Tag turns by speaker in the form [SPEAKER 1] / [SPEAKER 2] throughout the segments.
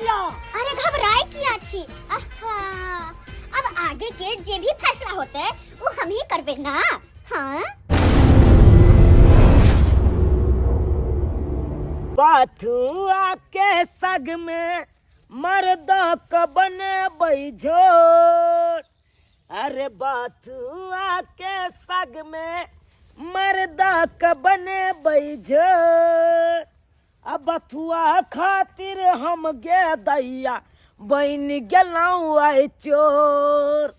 [SPEAKER 1] लिअ।
[SPEAKER 2] अरे घबराए किया छी? आहा, अब आगे के जे भी फैसला होते वो हम ही करबे ना। हाँ
[SPEAKER 3] बथुआ के सग में मर्द क बने झोर। अरे बथुआ के सग में मर्द क बने झोर। अब बथुआ खातिर हम गे दैया बन गेलहुँ आइ चोर।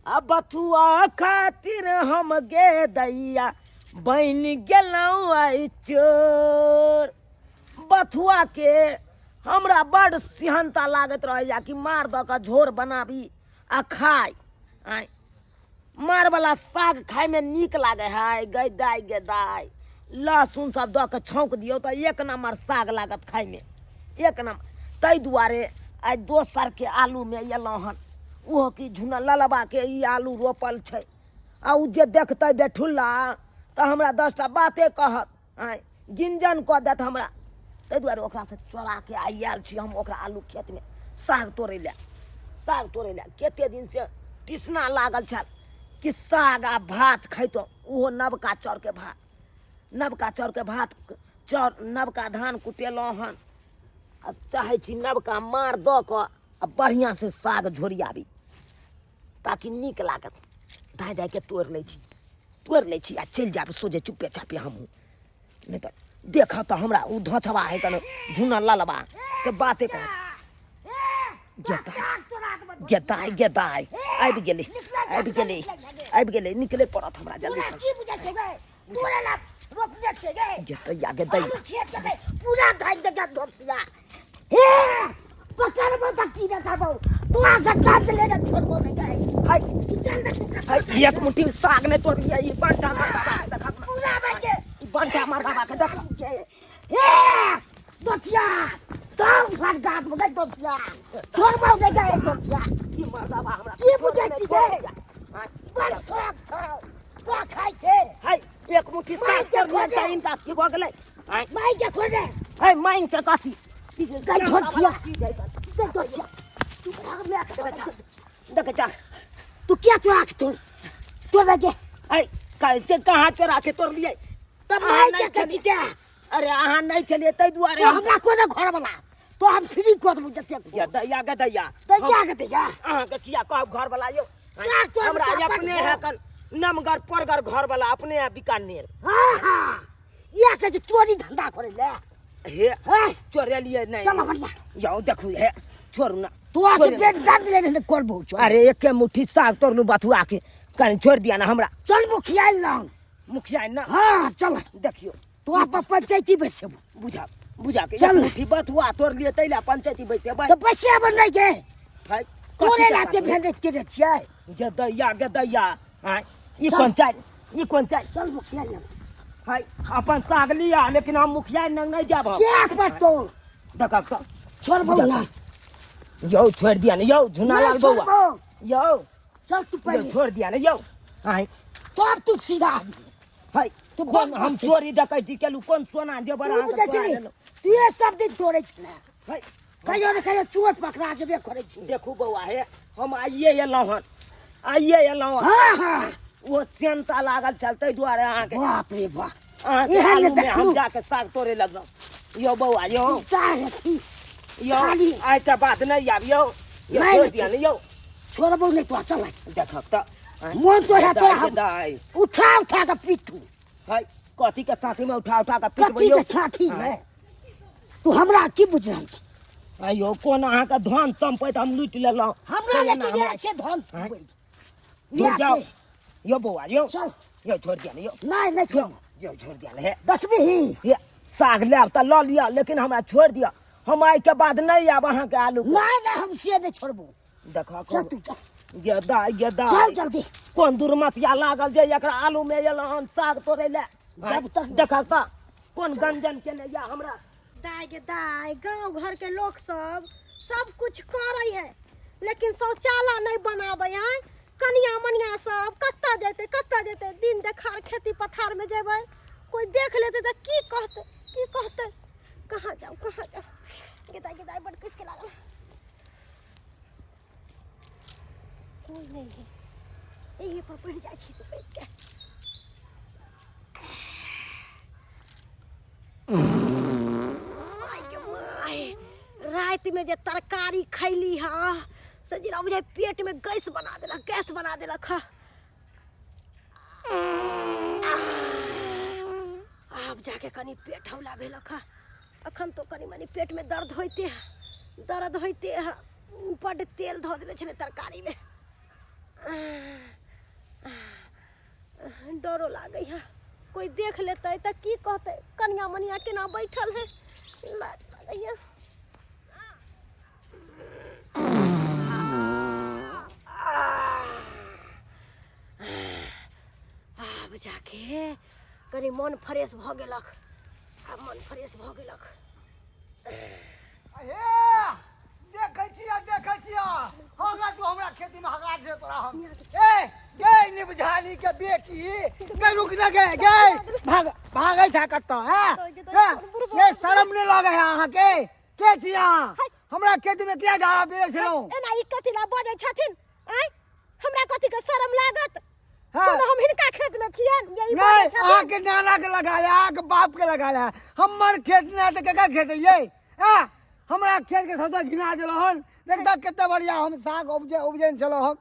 [SPEAKER 3] अब बथुआ खातिर हम गे दैया बन गेलहुँ आइ चोर। बथुआ के हमरा बड़ सिहनता लागैत रहैया कि मार दऽ कऽ झोर बनाबी आ खाइ। आँय मारवला साग खाइमे नीक लागै है गै दाइ गे दाइ। लहसुन सब दऽ कऽ छौंक दियौ तऽ एक नम्बर साग लागत खाइमे, एक नम्बर। ताहि दुआरे आइ दोसरके आलूमे एलहुँ हन, ओहो की झुना ललबाके ई आलू रोपल छै। आ ओ जे देखतै बेठुल्ला तऽ हमरा 10टा बाते कहत, आँय गिंजन कऽ देत हमरा। ताहि दुआरे ओकरासँ चोराके आइ आयल छी हम ओकरा आलू खेतमे साग तोड़ै लए। साग तोड़ै लए कते दिनसँ तिसना लागल छल कि साग आ भात खैतहुँ, ओहो नवका चाउरके भात। नवका चाउरके भात चाउर नवका धान कुटेलहुँ हन आ चाहै छी नवका मार दऽ कऽ आ बढ़िआँसँ साग झोरियाबी ताकि नीक लागत। धाँइ धाँइके तोड़ि लै छी, तोड़ि लै छी आ चलि जायब सोझे चुप्पे चापे हमहूँ, नहि तऽ देखत तऽ हमरा ओ धोछबा है कन झुना ललबा से बाते कहत। गेदाइ गेदाइ आबि गेलै आबि गेलै आबि गेलै, निकले पड़त हमरा जल्दी से।
[SPEAKER 1] की बुझै छै गे? तोरे ला रोपने छै गे।
[SPEAKER 3] गेदैया गेदैया
[SPEAKER 1] आलू खेत के पूरा धान के जब धोसिया। हे पकड़बो त की न करबो, तोरा से काज लेने छोड़बो नहीं गे।
[SPEAKER 3] हाय
[SPEAKER 1] तू चल ना, तू
[SPEAKER 3] हाय, एक मुट्ठी साग नहीं तोड़ लिया, ई बंटा मरदाबा के देखा।
[SPEAKER 1] पूरा बजे
[SPEAKER 3] ई बंटा मरदाबा के देखा।
[SPEAKER 1] हे दोसिया, तब साग गात में गई दोसिया, छोड़बो नहीं गे दोसिया।
[SPEAKER 3] ई मरदाबा हमरा
[SPEAKER 1] की बुझै छी गे?
[SPEAKER 3] हाय।
[SPEAKER 1] बड़ शौक छौ तो खाइ के।
[SPEAKER 3] हाय, एक मुट्ठी साग
[SPEAKER 1] माइ के
[SPEAKER 3] तोड़ लिया
[SPEAKER 1] खोजे।
[SPEAKER 3] त इनका की भऽ गेलै? हाय।
[SPEAKER 1] माइ के खोजे।
[SPEAKER 3] हाय, माइन के कथी?
[SPEAKER 1] गई धोसिया। गई धोसिया। तू भाग में आके
[SPEAKER 3] देख जा, देख जा।
[SPEAKER 1] तू क्या चोरा के तोड़? तोड़ दे।
[SPEAKER 3] हाय, कहै कहाँ चोरा के तोड़ लियै?
[SPEAKER 1] तब
[SPEAKER 3] अहाँ
[SPEAKER 1] माइ
[SPEAKER 3] नहि
[SPEAKER 1] के
[SPEAKER 3] छलियै।
[SPEAKER 1] कथी के?
[SPEAKER 3] अरे अहाँ नहीं छलियै ताहि दुआरे
[SPEAKER 1] तो
[SPEAKER 3] हम
[SPEAKER 1] हमरा कोनो घर वाला तो हम फ्री कऽ देबौ जतेक।
[SPEAKER 3] दैया गे दैया।
[SPEAKER 1] दैया गे दैया।
[SPEAKER 3] अहाँके किया कहब घर वाला यौ?
[SPEAKER 1] साग तोड़
[SPEAKER 3] हमरा
[SPEAKER 1] के अपन
[SPEAKER 3] अपने
[SPEAKER 1] घर।
[SPEAKER 3] है कन नमगर परगर घर वाला अपने है बीकानेर।
[SPEAKER 1] हाँ हाँ, इएह कहै छै चोरी धंधा करै ले।
[SPEAKER 3] हे
[SPEAKER 1] हे
[SPEAKER 3] चोरेलियै नहि।
[SPEAKER 1] चल बढ़िया।
[SPEAKER 3] यौ देखू हे छोड़ू ना।
[SPEAKER 1] तोरा से
[SPEAKER 3] छोड़े
[SPEAKER 1] पेट दर्द ले ने करबो चोरी।
[SPEAKER 3] अरे एके मुट्ठी साग तोड़लू बथुआ के, कनि छोड़ि दिया ना हमरा।
[SPEAKER 1] चल मुखिया लग।
[SPEAKER 3] मुखिया ना?
[SPEAKER 1] हाँ चल।
[SPEAKER 3] देखियौ
[SPEAKER 1] तो आप पंचायती बैसेबो।
[SPEAKER 3] बुझा बुझा के
[SPEAKER 1] चल।
[SPEAKER 3] एक मुट्ठी बथुआ तोड़ लिए तै ला पंचायती बैसेबै।
[SPEAKER 1] तऽ बैसेबो नहि गे।
[SPEAKER 3] भाई,
[SPEAKER 1] तोरे
[SPEAKER 3] कथी
[SPEAKER 1] लाते
[SPEAKER 3] के
[SPEAKER 1] भेंट के छियै।
[SPEAKER 3] गदैया गदैया। आँय, ई
[SPEAKER 1] चल।
[SPEAKER 3] कोन चाय? ई कोन चाय?
[SPEAKER 1] चल मुखिया लग।
[SPEAKER 3] हाय, अपन साग लिया लेकिन हम मुखिया लग नहीं जाब हम।
[SPEAKER 1] चेक पर तो।
[SPEAKER 3] देखक तऽ।
[SPEAKER 1] छोड़बो ना।
[SPEAKER 3] यौ छोड़ दिया ने यौ झुनालाल
[SPEAKER 1] नहीं
[SPEAKER 3] बौआ।
[SPEAKER 1] छोड़बो।
[SPEAKER 3] यौ।
[SPEAKER 1] चल तू
[SPEAKER 3] यौ,
[SPEAKER 1] पहिले।
[SPEAKER 3] छोड़ दिया ने यौ। आँय।
[SPEAKER 1] तब तू सीधा आबी।
[SPEAKER 3] हाय,
[SPEAKER 1] तू
[SPEAKER 3] कोन
[SPEAKER 1] बड़
[SPEAKER 3] हम
[SPEAKER 1] मस्त
[SPEAKER 3] चोरी डकैती केलू, कोन सोना जेबर
[SPEAKER 1] तू
[SPEAKER 3] अहाँके
[SPEAKER 1] बुझै
[SPEAKER 3] चोरा
[SPEAKER 1] छली?
[SPEAKER 3] लेलहुँ?
[SPEAKER 1] तू ये सब दिन तोड़ै छले।
[SPEAKER 3] हाय।
[SPEAKER 1] कहियो ने कहियो चोर पकड़ा जेबे करै छी।
[SPEAKER 3] देखू बौआ हे, हम आइए एलहुँ हन, आइए एलहुँ हन।
[SPEAKER 1] हाँ, हाँ।
[SPEAKER 3] ओ सेंता लागल छल ताहि दुआरे अहाँके।
[SPEAKER 1] बाप रे बाप।
[SPEAKER 3] अहाँके
[SPEAKER 1] एहन ने
[SPEAKER 3] आलूमे हम
[SPEAKER 1] देखलहुँ।
[SPEAKER 3] जाके साग तोड़े लगलहुँ। यौ बौआ यौ।
[SPEAKER 1] पिता हेती।
[SPEAKER 3] यौ,
[SPEAKER 1] खाली।
[SPEAKER 3] आइके बाद नहि आब यौ। यौ,
[SPEAKER 1] नहि
[SPEAKER 3] छोड़ि
[SPEAKER 1] नहि
[SPEAKER 3] दिअ ने यौ।
[SPEAKER 1] छोड़बौ नहि तोरा, चल।
[SPEAKER 3] देखक तऽ।
[SPEAKER 1] मोन तो है तोरा
[SPEAKER 3] दाइ,
[SPEAKER 1] हम
[SPEAKER 3] दाइ।
[SPEAKER 1] उठा उठा के पीटू।
[SPEAKER 3] हाय, कथी के साथी में उठा उठा के पीटबै
[SPEAKER 1] कथी
[SPEAKER 3] यौ?
[SPEAKER 1] के साथी में? तू हमरा की बुझ रहल छी?
[SPEAKER 3] आइयो कोन अहाँके धन सम्पति हम लूटि लेलहुँ?
[SPEAKER 1] हमरा
[SPEAKER 3] से
[SPEAKER 1] लेकिन
[SPEAKER 3] एना हमरा
[SPEAKER 1] इएह छै धन
[SPEAKER 3] आँय?
[SPEAKER 1] सम्पति।
[SPEAKER 3] दूर
[SPEAKER 1] इएह
[SPEAKER 3] जाओ।
[SPEAKER 1] छै।
[SPEAKER 3] यौ बौआ यौ।
[SPEAKER 1] चल।
[SPEAKER 3] यौ छोड़ि दिअ ने यौ।
[SPEAKER 1] नहि, नहि छोड़ब।
[SPEAKER 3] यौ छोड़ि दिअ ने हे।
[SPEAKER 1] देखबिही?
[SPEAKER 3] हे, साग लेब तऽ लऽ लिअ लेकिन हमरा छोड़ि दिअ। हम आइके बाद नहि आयब अहाँके आलू के।
[SPEAKER 1] नहि, नहि, हम से नहि छोड़बौ।
[SPEAKER 3] देखऽ
[SPEAKER 1] चल तू चल।
[SPEAKER 3] गेदा, गेदा।
[SPEAKER 1] चल जल्दी।
[SPEAKER 3] कोन दुर्मतिया लागल जे एकरा आलू में एलहुँ हन साग तोड़ै लए?
[SPEAKER 1] जब तक
[SPEAKER 3] देखऽ तऽ कोन गंजन केने या हमरा।
[SPEAKER 4] दाय गे दाय, गाँव घर के लोग सब सब कुछ करे है लेकिन शौचालय नहीं बनाबे है। कनिया मनिया सब कतऽ जेतै, कतऽ जेतै? दिन देखार खेती पथार में जेबै, कोई देख लेतै तऽ की कहतै, की कहतै? कहाँ जाऊ, कहाँ जाऊ? गे दाइ, गे दाइ, बड कसके लागल। कोई नहीं है, एही पर पड़ि जाइ छी तऽ बैठ के। आइ गे माय, रातिमे जे तरकारी खैली हँ से जेना बुझाइ पेटमे गैस बना देलक, गैस बना देलक हँ। आब जाके कनि पेट हौला भेलक हँ। अखन तो कनि मनि पेटमे दर्द होइते है, दर्द होइते है। बड्ड तेल धऽ देने छलै तरकारीमे। डरो लागै है, कोइ देख लेतै तऽ की कहतै, कनिया मनिया केना बैठल है। लाज लागैया। आब जाके कनि मन फ्रेश भऽ गेलक, आब मन फ्रेश भऽ गेलक।
[SPEAKER 5] हे, देखै छियै, देखै छियै, हगा तू हमरा खेती में हगा दे तोरा हम। ए गे निबझानी के बेटी गे, रुक ना गे, गे भाग, भागै छै कतऽ? हैं हैं, ये शरम नहीं लगे है अहाँ के? के छी अहाँ? हमरा खेती में किया झाड़ा पीरै छलहुँ?
[SPEAKER 4] एना ई कथी ला बजै छथिन? आँय, हमरा कथी के शरम लागत?
[SPEAKER 5] हाँ।
[SPEAKER 4] कोनो हम हिनका खेत में छियन जे ई
[SPEAKER 5] नहीं,
[SPEAKER 4] बजै छथिन?
[SPEAKER 5] अहाँ के नाना के लगाया, अहाँ के बाप के लगाया, हमर खेत नहीं तऽ केकर खेत है ये? हाँ? हमरा खेत के सबटा घिना देलहुँ हन। देख तऽ कते बढ़िया हम साग उपजेने छलहुँ हम,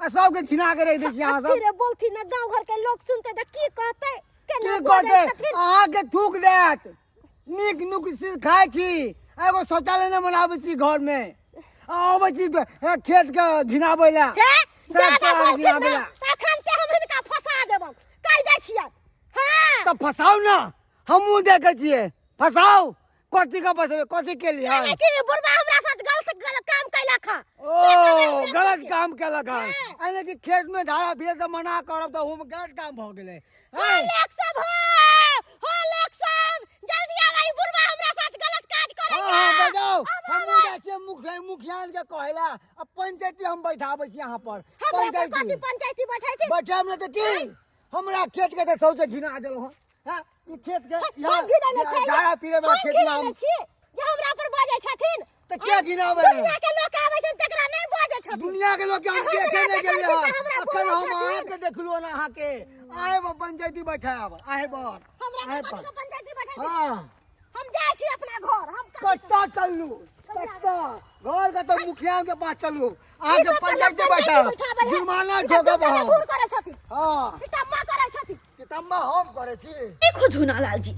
[SPEAKER 5] आ सबके घिना के रखि दै छी अहाँ सब।
[SPEAKER 4] अस्थिरे बोलथिन ना, गाँव घर के लोग सुनते तऽ की कहतै? केना
[SPEAKER 5] की
[SPEAKER 4] बजै
[SPEAKER 5] कहतै?
[SPEAKER 4] छथिन?
[SPEAKER 5] अहाँ के थूक देत। नीक नुक चीज खाइ छी, एगो शौचालय नहि बनाबै छी घर में, आ अबै छी तऽ, हे, खेत के घिनाबै लए।
[SPEAKER 4] हे,
[SPEAKER 5] सब
[SPEAKER 4] ज्यादा
[SPEAKER 5] तोरा
[SPEAKER 4] बोलथिन
[SPEAKER 5] घिनाबै
[SPEAKER 4] ना,
[SPEAKER 5] लए।
[SPEAKER 4] तखन ते हम हिनका फंसा देबनि, कहि दै छियनि। हाँ।
[SPEAKER 5] तऽ फसाउ ने, हमहूँ देखै छियै, फसाउ। कथी के फसेबै, कथी के लिए?
[SPEAKER 4] कहबै कि बुढ़बा हमरा साथ गलत गलत काम कैलक हँ।
[SPEAKER 5] ओ गलत काम केलक हन?
[SPEAKER 4] हाँ।
[SPEAKER 5] यानी कि खेत में धारा भीड़ से मना करब तऽ हम गलत काम भऽ गेलै।
[SPEAKER 4] हो लोक सब, हो हो लोक सब, जल्दी आबै, ई बुढ़बा हमरा साथ गलत काज करैया।
[SPEAKER 5] हाँ, हाँ, बजाओ।
[SPEAKER 4] आब
[SPEAKER 5] हमहूँ
[SPEAKER 4] आबै।
[SPEAKER 5] जाइ छियै मुखियान के कहै लए, आ पंचायती हम बैठाबै छी यहाँ पर।
[SPEAKER 4] हमरा पर
[SPEAKER 5] पंचायती
[SPEAKER 4] कथी पंचायती बैठैथिन?
[SPEAKER 5] बैठायब नहि तऽ की? हमरा खेत के तऽ सबसे घिना देलहुँ हन। हाँ, ई खेत के
[SPEAKER 4] हम
[SPEAKER 5] यहाँ
[SPEAKER 4] घिनैले छियै।
[SPEAKER 5] झाड़ा पीरे वाला
[SPEAKER 4] हम
[SPEAKER 5] खेत में
[SPEAKER 4] घिनैले
[SPEAKER 5] हम
[SPEAKER 4] छी जे हमरा पर बजै छथिन।
[SPEAKER 5] तऽ के घिनाबै?
[SPEAKER 4] दुनिया के लोक आबै छथिन तकरा नहि बजै छथिन।
[SPEAKER 5] दुनिया के लोग के हम
[SPEAKER 4] हमरा
[SPEAKER 5] देखे नहीं
[SPEAKER 4] देखै
[SPEAKER 5] गेलियै
[SPEAKER 4] छी
[SPEAKER 5] हन।
[SPEAKER 4] तऽ हमरा
[SPEAKER 5] अखन
[SPEAKER 4] बोलै
[SPEAKER 5] हम
[SPEAKER 4] छथिन।
[SPEAKER 5] अहाँके देखलहुँ हन अहाँके। आए बा पंचायती बैठायब, आए बर।
[SPEAKER 4] हमरा
[SPEAKER 5] आए
[SPEAKER 4] कथी
[SPEAKER 5] पर।
[SPEAKER 4] के पंचायती बैठेथिन?
[SPEAKER 5] हाँ।
[SPEAKER 4] हम जाइ छी अपना घर। हम कथी
[SPEAKER 5] कत्ता चलू? कत्ता? घर के तऽ मुखिया के पास चलू।
[SPEAKER 4] ई
[SPEAKER 5] अहाँके
[SPEAKER 4] सब पर
[SPEAKER 5] पंचायती
[SPEAKER 4] लोक पंचायती
[SPEAKER 5] बैठायब।
[SPEAKER 4] बैठाबै है।
[SPEAKER 5] जुर्माना
[SPEAKER 4] ई सब
[SPEAKER 5] ठोकब
[SPEAKER 4] झूठे
[SPEAKER 5] हम।
[SPEAKER 4] झूठ करै छथिन।
[SPEAKER 5] हाँ।
[SPEAKER 4] पिताम्मा करै छथिन।
[SPEAKER 5] पिताम्मा हम करै छी।
[SPEAKER 6] देखो झूनालाल जी,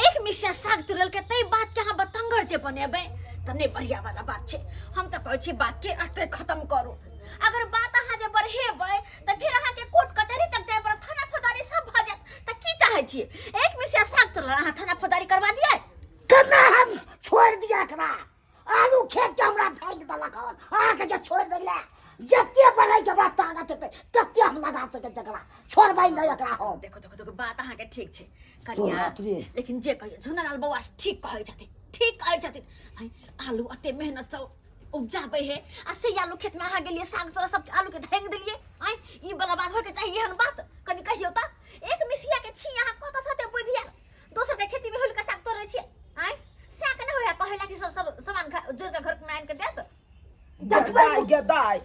[SPEAKER 6] एक मिसिया साग तुरल के तई बात के अहाँ बतंगड़ जे बनेबै तऽ नहि बढ़िया वाला बात छै। हम तऽ कहै छी बात के अतै खत्म करू। अगर बात अहाँ जे बढ़ेबै तऽ फेर अहाँ के कोर्ट कचहरी तक जाय पड़त, थाना फौजदारी सब भऽ जायत। तऽ की चाहै छियै? एक मिसिया साग तुरल अहाँ थाना फौजदारी करवा दियै?
[SPEAKER 1] केना हम छोड़ि दिया एकरा? आलू खेत के हमरा ढाकि देलक हन। अहाँके जे छोड़ि देले, जते बढ़ै के हमरा ताकत हेतै तते हम लगा सकै छी, एकरा छोड़बै नहि एकरा हम।
[SPEAKER 6] देखो देखो देखो, बात अहाँके ठीक छै कनिया,
[SPEAKER 1] बाप रे।
[SPEAKER 6] लेकिन जे कहियो झुनालाल बौआ से ठीक कहै छथिन, ठीक कहै छथिन। आँय, आलू अते मेहनत से उपजाबै है आ से आलू खेत में अहाँ गेलियै साग तोरा सब आलू के धांगि देलियै। आँय, ई वाला बात होइके चाहिए एहन बात कनि कहियौ तऽ। एक मिसिया के छी अहाँ, कतऽ सते बुद्धि दोसर के खेती में होल के साग तोड़ै छियै? आँय, साग नहि होया कहै कि सब सब सामान जोड़ के घर में आनि के देत।
[SPEAKER 1] देखबै
[SPEAKER 3] दाइ गे दाइ,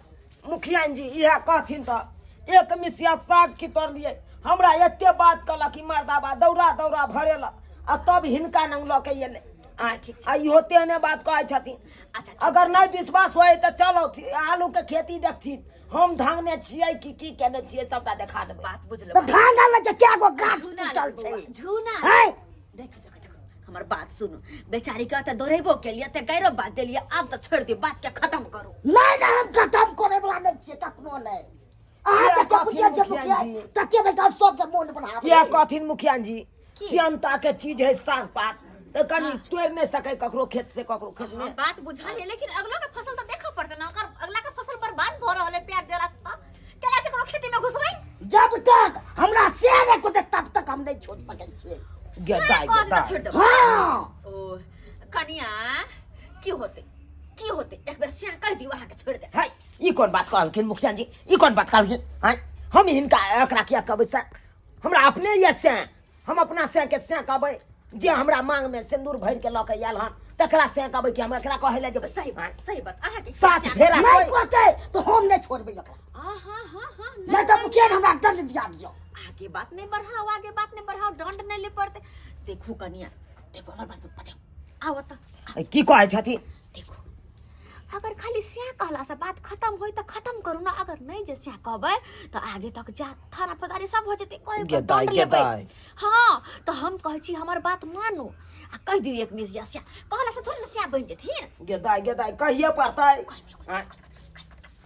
[SPEAKER 3] मुखिया जी इएह कहथिन तऽ एक मिसिया साग की तोड़लियै, हमरा एते बात कहलक कि मर्दाबा दौड़ा दौड़ा भरेलक आ तब हिनका नंग लऽ के एलै।
[SPEAKER 6] अच्छा, ठीक छै।
[SPEAKER 3] आ इहो तेहने बात कहै छथिन।
[SPEAKER 6] अच्छा, ठीक।
[SPEAKER 3] अगर नहि विश्वास होय तऽ चलो आलू के खेती देखथिन, हम धांगने छियै कि की केने छियै सबटा देखा देबै।
[SPEAKER 6] बात बुझलहुँ।
[SPEAKER 1] तऽ धांगल नहि छै, कए गो गाछ
[SPEAKER 6] झूना
[SPEAKER 1] टूटल
[SPEAKER 6] बौआ,
[SPEAKER 1] छै।
[SPEAKER 6] झूना।
[SPEAKER 1] हैं?
[SPEAKER 6] देखो देखो देखो, हमर बात सुनू। बेचारी के तऽ दौड़ेबो केलियै तऽ गैरो बात देलियै, आब तऽ छोड़ि दियौ बात के, खत्म करू।
[SPEAKER 1] नहि नहि, हम खत्म करे वाला नहि छियै कखनो नहि। अहाँ
[SPEAKER 3] इएह
[SPEAKER 1] जते
[SPEAKER 3] कहथिन
[SPEAKER 1] बुझियै छियै
[SPEAKER 3] मुखिया
[SPEAKER 1] मुखिया
[SPEAKER 3] जी।
[SPEAKER 1] तते बड़का हम सबके मोन बनाबै
[SPEAKER 3] इएह
[SPEAKER 1] छी।
[SPEAKER 3] कहथिन मुखिया जी, सियनता के चीज है साग पात, तऽ कनि तोड़ि नहि सकै ककरो खेत से ककरो खेत में।
[SPEAKER 6] हम बात बुझलियै, लेकिन अगलो के फसल तऽ देखऽ पड़तै ने। अगर अगला के फसल बर्बाद भऽ रहल है प्यार देला से तऽ केला केकरो खेती में घुसबै?
[SPEAKER 1] जब तक हमरा से नहि कोते तब तक हम नहि छोड़ सकै छियै।
[SPEAKER 3] गे दाइ, गे
[SPEAKER 6] कह
[SPEAKER 3] दाइ।
[SPEAKER 6] छोड़ि देबै?
[SPEAKER 1] हाँ।
[SPEAKER 6] ओ कनिया, की होतै की होतै, एक बेर सिया कहि दियौ अहाँके छोड़ि दे।
[SPEAKER 3] है, ई कोन बात कहलखिन मुखिया जी, ई कोन बात कहलखिन? है, हम हिनका एकरा किया कहबै से? हमरा अपने ये से हम अपना से के से कहबै जे हमरा मांग में सिंदूर भरि के लऽ के आयल हन, तकरा से कहबै कि हम एकरा कहै लए जेबै।
[SPEAKER 6] सही बात, सही बात। अहाँके
[SPEAKER 3] सात फेरा
[SPEAKER 1] नहि
[SPEAKER 3] कोइ-
[SPEAKER 1] कहतै तऽ हम नहि छोड़बै एकरा।
[SPEAKER 6] हाँ हाँ हाँ हाँ।
[SPEAKER 1] नहि तऽ मुखिया हमरा दंड दिया दियौ।
[SPEAKER 6] आगे बात नहीं बढ़ाओ, आगे बात नहीं बढ़ाओ, दंड नहीं ले पड़ते। देखो कनिया, देखो हमर बात सुन, बताओ आओ त।
[SPEAKER 3] ए, की कहै छथिन?
[SPEAKER 6] देखो, अगर खाली स्या कहला से बात खत्म होई त खत्म करू ना, अगर नहीं जे स्या कहबै त आगे तक जा थाना फौजदारी सब हो जेतै, कोई
[SPEAKER 3] गे
[SPEAKER 6] दंड
[SPEAKER 3] दाइ, गे
[SPEAKER 6] लेबै।
[SPEAKER 3] दाइ।
[SPEAKER 6] हाँ, त हम कहै छी हमर बात मानू आ कहि दियौ एक मिसिया स्या कहला से थोड़ी ना स्या बनि जेथिन।
[SPEAKER 3] गे दाइ, गे दाइ, कहिए पड़तै। आँय?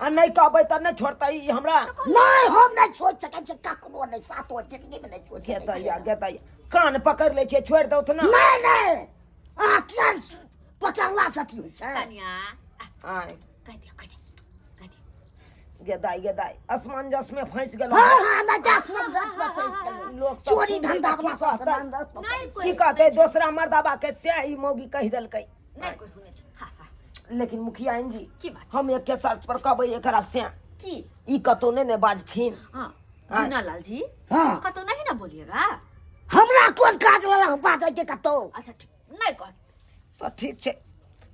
[SPEAKER 3] आ नहि कहबै तऽ नहि छोड़तै ई हमरा।
[SPEAKER 1] नहि, हम नहि छोड़ि सकै छी ककरो नहि, सातो जिंदगी में नहि छोड़ि
[SPEAKER 3] गे
[SPEAKER 1] सकै
[SPEAKER 3] दैया,
[SPEAKER 1] छियै।
[SPEAKER 3] गे दैया, कान पकड़ि लै छियै, छोड़ि दौथ ना।
[SPEAKER 1] नहि नहि, अहाँ किया पकड़ला से अथी होइ छै?
[SPEAKER 6] कनिया,
[SPEAKER 3] आँय?
[SPEAKER 6] कहि दियौ, कहि दियौ, कहि दियौ।
[SPEAKER 3] गे दाइ, गे दाइ, असमंजस में फंसि गेलहुँ।
[SPEAKER 1] हाँ हाँ, नहि दस में दस में फंसि गेलै।
[SPEAKER 3] लोक सब
[SPEAKER 1] चोरी
[SPEAKER 3] सुनतै
[SPEAKER 1] धंधा
[SPEAKER 3] तऽ
[SPEAKER 1] वाला
[SPEAKER 3] की
[SPEAKER 1] सब
[SPEAKER 3] कहतै?
[SPEAKER 1] सामान दस में
[SPEAKER 6] नहि
[SPEAKER 1] फंसि
[SPEAKER 6] कोइ
[SPEAKER 3] की कहतै? दोसरा मर्दाबा के से ई मौगी कहि देलकै।
[SPEAKER 6] नहि कोइ सुनै छै। हाँ हाँ।
[SPEAKER 3] लेकिन मुखिया जी,
[SPEAKER 6] की बात?
[SPEAKER 3] हम एक के शर्त पर कहबै एकरा से।
[SPEAKER 6] की?
[SPEAKER 3] ई कतौ नहि ने बाजथिन।
[SPEAKER 6] हाँ, झूना लाल जी।
[SPEAKER 1] हाँ।
[SPEAKER 6] कतौ नहीं ना बोलिएगा।
[SPEAKER 1] हमरा कोन काज वाला बाजै के कतौ?
[SPEAKER 6] अच्छा ठीक, नहीं कह।
[SPEAKER 3] तऽ ठीक छै,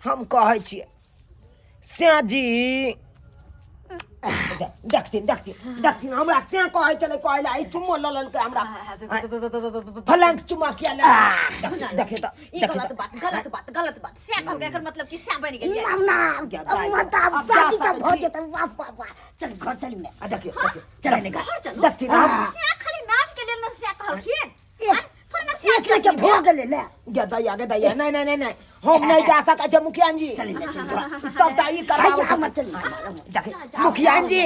[SPEAKER 3] हम कहै छियै श्या जी, देखथिन देखथिन देखथिन, हमरा से कहै छलै कहै लए, ई चुम्मो लऽ लेलकै हमरा, फलंक चुम्मा किया ले? देखिए तऽ
[SPEAKER 6] ई
[SPEAKER 3] देखिए
[SPEAKER 6] गलत
[SPEAKER 3] तऽ।
[SPEAKER 6] बात, गलत बात, गलत बात। स्या कहलकै, एकर मतलब कि स्या बनि गेलियै।
[SPEAKER 1] ना ना।
[SPEAKER 3] क्या
[SPEAKER 1] अब
[SPEAKER 3] दाइ,
[SPEAKER 1] मत आब
[SPEAKER 3] अब जा
[SPEAKER 1] शादी तऽ
[SPEAKER 3] सकै
[SPEAKER 1] भऽ
[SPEAKER 3] छी।
[SPEAKER 1] जेतै। वाह वाह वाह, चल घर चल ने।
[SPEAKER 3] आ देखियौ, देखियौ।
[SPEAKER 1] चल ने घर।
[SPEAKER 6] घर चलू।
[SPEAKER 3] देखथिन हम।
[SPEAKER 6] स्या खाली नाम के लेल ना स्या कहलखिन।
[SPEAKER 1] ए,
[SPEAKER 6] आँय, थोड़े ना स्या
[SPEAKER 1] एक लेके भऽ गेलै ले।
[SPEAKER 3] गे दैया, गे दैया, नहीं नहीं नहीं नहीं, हम नहीं जा सकै छै मुखिया जी।
[SPEAKER 1] चल ने, चल घर।
[SPEAKER 3] सबटा ई कराबै
[SPEAKER 1] भैया
[SPEAKER 3] छै।
[SPEAKER 1] हमर चल।
[SPEAKER 3] देखिए मुखिया जी,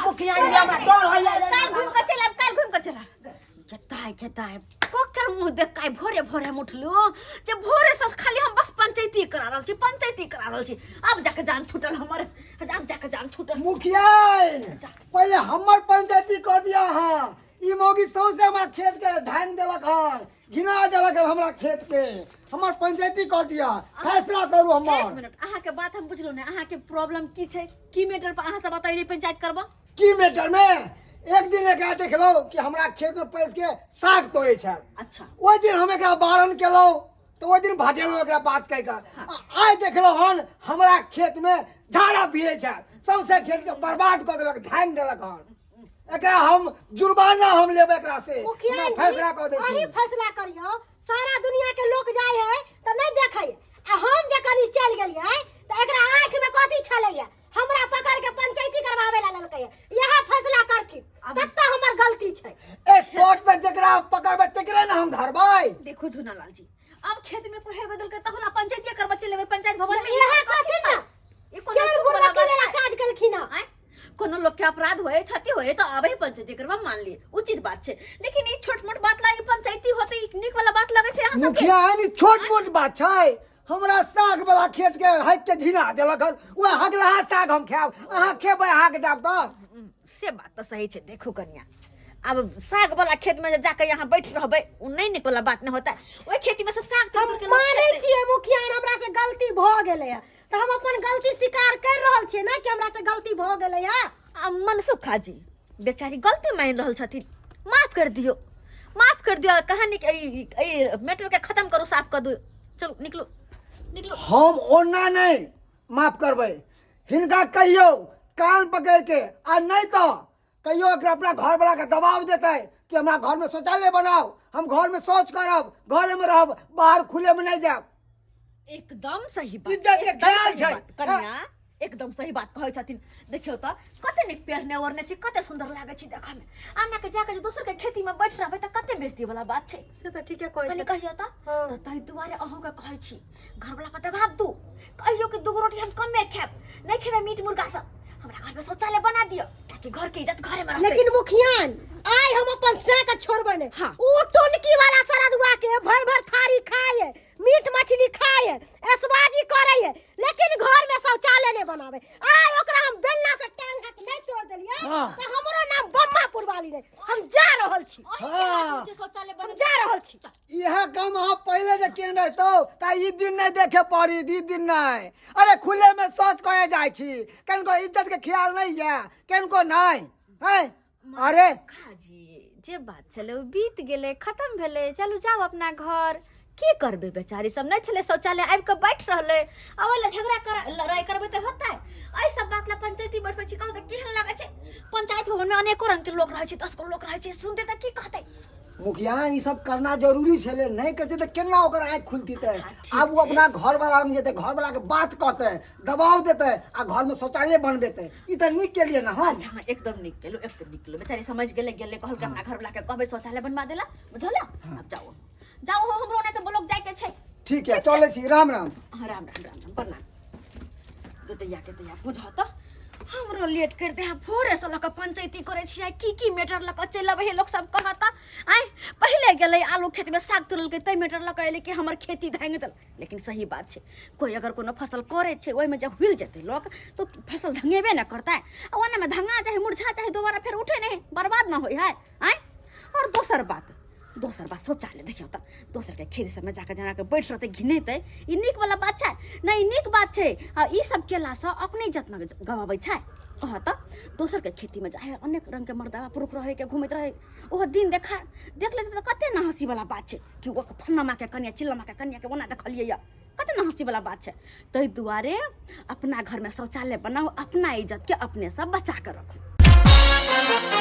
[SPEAKER 3] मुखिया जी, हमरा डर होइया।
[SPEAKER 6] काल्हि घुमि कऽ चलि आयब, काल्हि घुमि कऽ चलि आयब। गेताय गेताय, ककर मुँह देख के आइ भोरे भोरे हम उठलहुँ जे भोरे से खाली हम बस पंचायती करा रहल छी, पंचायती करा रहल छी। आब जाके जान छूटल हमर, आब जाके जान छूटल।
[SPEAKER 5] मुखिया, पहिले हमर पंचायती कऽ दिया। अहाँ ई मौगी सौंसे हमरा खेत के धांग देलक हन, घिना देलक हन हमरा खेत के। हमर पंचायती कऽ दिया, फैसला करू
[SPEAKER 6] एक
[SPEAKER 5] हमर।
[SPEAKER 6] मिनट, अहाँके बात हम बुझलहुँ ने। अहाँके प्रॉब्लम की छै? की मैटर पर अहाँ सब बतैली पंचायत करबो?
[SPEAKER 5] की मैटर में, एक दिन एकरा देखलहुँ कि हमरा खेत में पैस के साग तोड़े छल।
[SPEAKER 6] अच्छा।
[SPEAKER 5] ओहि दिन हम एकरा बारन केलहुँ तऽ ओहि दिन भटेलहुँ एकरा बात कहि कऽ। आ आइ देखलहुँ हन हमरा खेत में झाड़ा भिड़ै छल, सौंसे खेत के बर्बाद कऽ देलक, धानि देलक हन। एकरा हम जुर्माना हम लेबै एकरा से।
[SPEAKER 4] मुखिया
[SPEAKER 5] हमरा
[SPEAKER 4] जी,
[SPEAKER 5] फैसला कऽ
[SPEAKER 4] अहीं
[SPEAKER 5] देथिन।
[SPEAKER 4] फैसला करियौ। सारा दुनिया के लोग जाय है तऽ नहीं देखै, आ हम जे कनी चलि गेलियै तऽ एकरा आँखि में कथी छलैया? हमरा पकड़ के पंचायती करवावे ला लेलकै। इएह फैसला करथिन, कत्ता हमर गलती छै?
[SPEAKER 5] स्पॉट पे जकरा पकड़बै तकरे ने हम धरबै।
[SPEAKER 6] देखो झूना लाल जी, अब खेत में कोहे गदल के तहुला पंचायती करबा चलेबै पंचायत भवन में।
[SPEAKER 4] इएह कहथिन ने।
[SPEAKER 6] ई कोनो
[SPEAKER 4] केहन
[SPEAKER 6] चुप वाला
[SPEAKER 4] बुढ़बा
[SPEAKER 6] बात
[SPEAKER 4] वाला
[SPEAKER 6] छै?
[SPEAKER 4] काज केलखिन हँ?
[SPEAKER 6] आँय? कोनो लोग के अपराध होए, क्षति होए तो आबे ही पंचायती करबा, मान लिए उचित बात छै, लेकिन ई छोट मोट बात ला ई पंचायती होते, ई नीक वाला बात लगे छै अहाँ सबके?
[SPEAKER 5] मुखिया, ई छोट मोट बात छै? हमरा साग वाला खेत के हक के घिना देलक हन। वएह हगलहा साग हम खायब, अहाँ खेबै? अहाँके देब तऽ।
[SPEAKER 6] से बात तऽ सही छै। देखू कनिया, अब साग वाला खेत में जे जाके यहाँ बैठ रहबै, उ नहीं नीक वाला बात नहीं होता। ओहि खेती में से साग तोड़
[SPEAKER 4] हम
[SPEAKER 6] तोड़ के लोग
[SPEAKER 4] मानै
[SPEAKER 6] खेतै।
[SPEAKER 4] छियै मुखिया, हमरा से गलती भऽ गेलै हँ, तऽ हम अपन गलती स्वीकार कर रहल छियै ने कि हमरा से गलती भऽ गेलै हँ।
[SPEAKER 6] आ मनसुखा जी बेचारी गलती मान रहल छथिन, माफ कर दियौ, माफ कर दियौ। कहानी के ई मैटर के खत्म करू, साफ कर दियौ। चलू, निकलू निकलू।
[SPEAKER 5] हम ओना नहीं माफ करबै। हिनका कहियौ कान पकड़ के, आ नहीं तो कहियो एकरा अपना घर वाला के दबाव देतै कि हमरा घर में शौचालय बनाओ, हम घर में शौच करब, घरे में रहब, बाहर खुले में नहीं जायब।
[SPEAKER 6] एकदम सही बात।
[SPEAKER 5] इज्जत के
[SPEAKER 6] एकदम
[SPEAKER 5] ख्याल
[SPEAKER 6] सही
[SPEAKER 5] छै।
[SPEAKER 6] बात, कन्या एकदम सही बात कहै छथिन। देखियौ तऽ कते नीक पहिरने ओढ़ने छी, कते सुंदर लागै छी देखऽ में। आना के जाके जे दोसर के खेती में बैठ रहबै तऽ कते बेइज्जती वाला बात छै।
[SPEAKER 4] से तऽ ठीके कहै
[SPEAKER 6] कनि
[SPEAKER 4] छथिन।
[SPEAKER 6] कहियौ तऽ।
[SPEAKER 4] हाँ।
[SPEAKER 6] तऽ ताहि दुआरे अहूँके कहै छी, घरवला पर दबाव दू, कहियौ कि दूगो रोटी हम कमे खायब, नहि खेबै मीट मुर्गा सब, हमरा घर में शौचालय बना दिअ, ताकि घर के इज्जत घरे में रहतै।
[SPEAKER 4] लेकिन मुखियान, आइ हम अपन से के छोड़बै ने।
[SPEAKER 6] हाँ।
[SPEAKER 4] उ टोनकी वाला सरदुआ के भर भर थारी खाए, मीट मछली खाए, ऐशबाजी करे, लेकिन घर में शौचालय नहीं बनावे। आइ ओकरा हम बेलना से टांग हाथ नहीं तोड़ देलियै
[SPEAKER 5] हाँ।
[SPEAKER 4] तऽ हमरो नाम बम्मापुर वाली नहीं। हम जा रहल छी।
[SPEAKER 6] अहीं के हाथ में छै शौचालय
[SPEAKER 4] हम
[SPEAKER 6] बना
[SPEAKER 4] जा रहल छी।
[SPEAKER 5] इएह काम अहाँ पहिले जे केने रहितौ तऽ ई दिन नहि देखे पड़ी, ई दिन नहि। अरे, खुले में शौच करे जाइ छी, कनिको इज्जत के ख्याल नहीं ये कनिको नहीं है? अरे
[SPEAKER 6] खाजी, जे बात छलै ओ बीत गेलै, खत्म भेलै। चलू, जाउ अपना घर। की करबै बेचारी सब नहि छलै शौचालय आबि कऽ बैठ रहलै आ ओहि लए झगड़ा कर लड़ाइ करबै तऽ होतै एहि सब बात लए पंचायती बैठबै छी कहू तऽ केहन लागै छै पंचायत भवनमे अनेको रंगके लोक रहै छै 10 गो लोक रहै छै सुनतै तऽ की कहतै
[SPEAKER 5] मुखिया ई सब करना जरूरी छलै नहि करतै तऽ केना ओकर आँखि खुलती तऽ
[SPEAKER 6] अच्छा, ठीक
[SPEAKER 5] आब ओ
[SPEAKER 6] छै।
[SPEAKER 5] अपना घर वाला लग जेतै घर वाला के बात कहतै दबाव देतै आ घर में शौचालय बनबेतै ई तऽ नीक केलियै ने हम
[SPEAKER 6] अच्छा हाँ एकदम नीक केलहुँ एकदम नीक केलहुँ बेचारी समझ गेलै गेलै कहलकै अपना घर वाला के कहबै शौचालय बनवा देला बुझल आब जाओ जाओ हो हमरो नहि तऽ ब्लॉक जाइके छै
[SPEAKER 5] ठीक है चलै छी राम राम
[SPEAKER 6] हाँ राम राम राम राम प्रणाम गोतैया के तैया बुझ तऽ हमरो लेट कर दे भोरे से लऽ कऽ पंचायती करै छियै की की मैटर लऽ कऽ चलि अबै है लोक सब कहता आँय पहिले गेलै आलू खेतमे साग तोड़लकै तै मैटर लऽ कऽ एलै कि हमर खेती धांगि देल लेकिन सही बात छै कोइ अगर कोनो फसल करै छै ओहिमे जब हुलि जेतै लोक तऽ फसल धंगेबे ने करतै आ ओनामे धंगा चाहे मुरझा चाहे दोबारा फेर उठे नहि बर्बाद न होइ है आँय आओर दोसर बात दोसर बात शौचालय देखियौ तऽ दोसरके खेत सबमे जाकऽ जेनाके बैठ रहतै घिनेतै ई नीक वाला बात छै नहि ई नीक बात छै आ ई सब केलासँ अपने इज्जत ने गवाबै छै कह तऽ दोसरके खेतीमे जाइ है अनेक रङ्गके मर्दाबा पुरुष रहैके घुमैत रहै ओहो दिन देखा देख लेतै तऽ कते ने हँसीवला बात छै कि ओ फन्नामाके कनिया चिल्लामाके कनियाके ओना देखलियै यऽ कते ने हँसीवला बात छै ताहि दुआरे अपना घरमे शौचालय बनाउ अपना इज्जतके अपनेसँ बचा कऽ रखू।